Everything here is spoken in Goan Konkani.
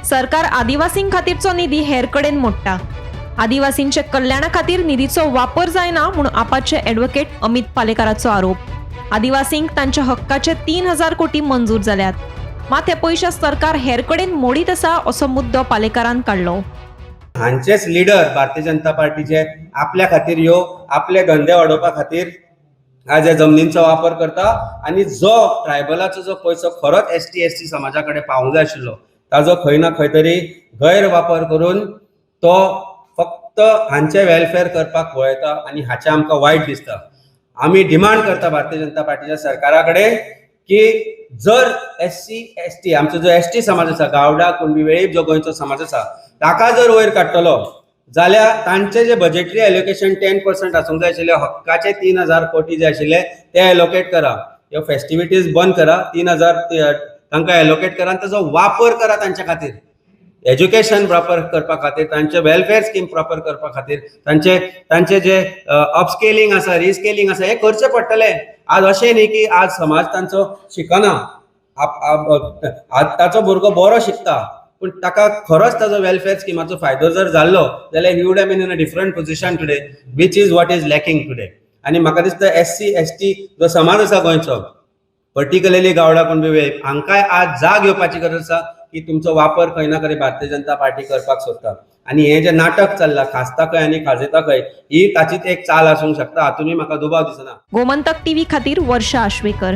सरकार आदिवासीं खातीरचो निधी हेर कडेन मोडटा. आदिवासींच्या कल्याणा खातीर निधीचो वापर जायना म्हूण आपाचे ॲडव्होकेट अमित पालेकाराचो आरोप. आदिवासींक तांच्या हक्काचे 3000 कोटी मंजूर जाल्यात, मात हे पयशे सरकार हेर कडेन मोडीत आसा असो मुद्दो पालेकारान काडलो. हांचेच लिडर भारतीय जनता पार्टीचे आपल्या खातीर ह्यो आपले धंदे वाडोवपा खातीर आज ह्या जमनींचो वापर करता आनी जो ट्रायबलाचो जो पयसो खरोच एसटी एससी समाजा कडेन पावूंक जाय आशिल्लो, ताजो खंय ना खंय तरी गैरवापर करून तो फक्त हांचे वेलफेअर करपाक पळयता आनी हाचें आमकां वायट दिसता. आमी डिमांड करता भारतीय जनता पार्टीच्या सरकारा कडेन की जर एससी एसटी, आमचो जो एसटी समाज आसा, गावडा, कुणबी, वेळीप, जो गोंयचो समाज आसा, ताका जर वयर काडटलो जाल्यार तांचे जे बजेटरी एलोकेशन 10% आसूंक जाय आशिल्ले, हक्काचे 3000 कोटी जे आशिल्ले ते एलोकेट करा. ह्यो फेस्टिविटीज बंद करा. 3000 तांकां एलोकेट करा आनी ताजो वापर करा तांच्या खातीर, एज्युकेशन प्रॉपर करपा खातीर, तांचे वेलफेअर स्कीम प्रॉपर करपा खातीर, तांचे तांचे जे अपस्केलिंग आसा, रिस्केलिंग आसा, हे करचें पडटलें. आज अशें न्ही की आज समाज तांचो शिकना. आज ताचो भुरगो बरो शिकता, पूण ताका खरोच ताजो वेलफेअर स्किमाचो फायदो जर जाल्लो जाल्यार he would have been in a different position today, which is what is lacking today. आनी म्हाका दिसता एससी एसटी जो समाज आसा गोंयचो, पर्टिक्युलरली गावडा, कुणबी, वेळीप, हांकांय आज जाग येवपाची गरज आसा की तुमचो वापर खंय ना खंय भारतीय जनता पार्टी करपाक सोदता आनी हें जें नाटक चल्लां, खासता खंय आनी खाजयता खंय, ही ताचीच एक चाल आसूंक शकता, हातूनय म्हाका दुबाव दिसना. गोमंतक टीव्ही खातीर वर्षा आश्वेकर.